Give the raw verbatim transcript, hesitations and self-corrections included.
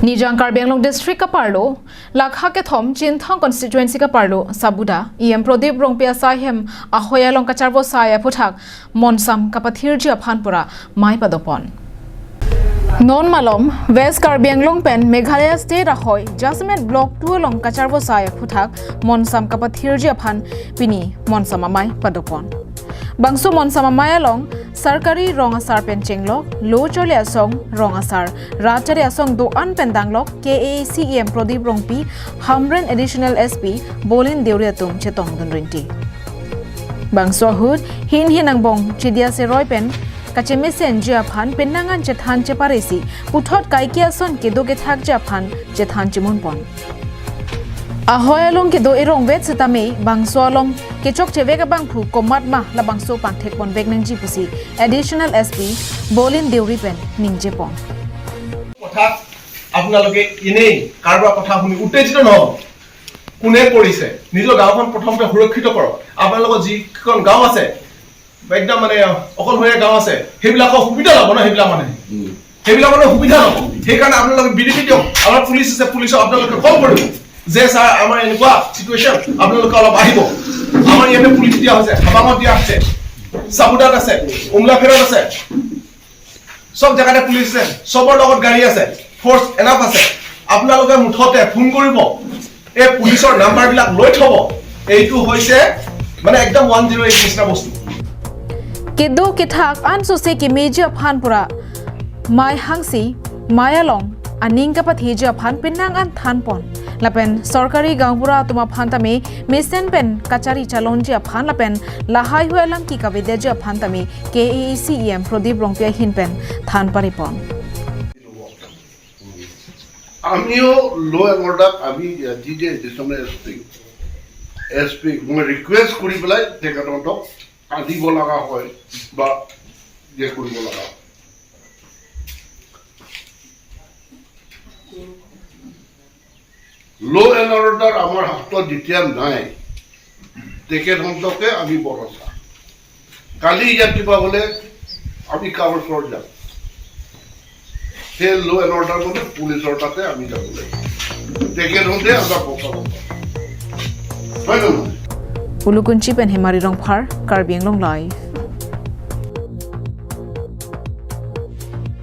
Nijang Karbi Anglong District kaparlo, Lakha kethom Chinthong Constituency kaparlo, Sabuda, E M Prodip Rongpi asaihem ahoi along kacharvosai aphuthak monsam kapathirji aphan pura mei padopon. Non malom, West Karbi Anglong pen Meghalaya State ahoi, Jasemet Block two along kacharvosai aphuthak monsam kapathirji aphan pini monsam amei padopon. Bangso monsam amei along, Sarkari rong asar pen chenglok, lo chole asong, rong asar, rat chari asong do-an pen danglok, K A A C E M Prodip Rongpi, Hamren Additional S P, Bolin Deuri atum chetongdun rinti. Bangso ahut, hin hin angbong, Chidia Seroi pen, kachemesenji aphan, penang an chethan cheparisi, puthot kaike ason kedo kethakji aphan, chethan chimunpon. Ahoi along kedo erongvet setame, bangso along kechokchevek abangphu komat ma labangso pangthekponvek nangji pusi Additional S P Bolin Deuri pen ningjepon. কথা আপোনালোকে এনেই কাৰোবাৰ কথা শুনি উত্তেজিত নহ'ব। কোনে কৰিছে, নিজৰ গাঁওখন প্ৰথমতে সুৰক্ষিত কৰক। আপোনালোকৰ যিখন গাঁও আছে, একদম মানে অকলশৰীয়া গাঁও আছে, সেইবিলাকৰ সুবিধা ল'ব ন, সেইবিলাক মানে সেইবিলাক মানে সুবিধা ল'ব। সেইকাৰণে আপোনালোকে বিৰতি দিয়ক। আমাৰ পুলিচ আছে, পুলিচক আপোনালোকে কল কৰিব যে ছাৰ, আমাৰ এনেকুৱা চিটুৱেশ্যন, আপোনালোকে অলপ আহিব। আমাৰ ইয়াতে পুলিচ দিয়া হৈছে, হাবাঙত দিয়া হৈছে, চাবুদাত আছে, উমলাফেৰত আছে, চব জেগাতে পুলিচ আছে, চবৰ লগত গাড়ী আছে, ফ'ৰ্চ এনাফ আছে। আপোনালোকে মুঠতে ফোন কৰিব, এই পুলিচৰ নাম্বাৰবিলাক লৈ থ'ব। এইটো হৈছে মানে একদম ওৱান জিৰ' এইট নিচিনা বস্তু। Kedo kethak ansose kemeji aphan pura mei hangsi, mei along aning kapatheji aphan penang an thanpon. Lapen Sarkari gaonbura atum aphan tame mesen pen kachari chalonji aphan lapen lahai hui alam ki kavedeji aphan tame K A A C E M Prodip Rongpi ahin pen than paripon. আমিও ল' and order আমি G J additional S P S P মই ৰিকুৱেষ্ট কৰি পেলাই তেখেতক আনিব লগা হয় বা ইয়ে কৰিব লগা হয়। ল' এণ্ড অৰ্ডাৰ আমাৰ হাতত যেতিয়া নাই, তেখেতসকলকে আমি ভৰসা। কালি ইয়াত কিবা হ'লে আমি কাৰ ওচৰত যাম? সেই ল' এণ্ড অৰ্ডাৰ মানে পুলিচৰ তাতে আমি যাব লাগিব। তেখেতসকলে আমাক বচাব পাৰে। হয় নে নহয়? Ulukunchi pen Hemari Rongphar, Karbi Anglong Live.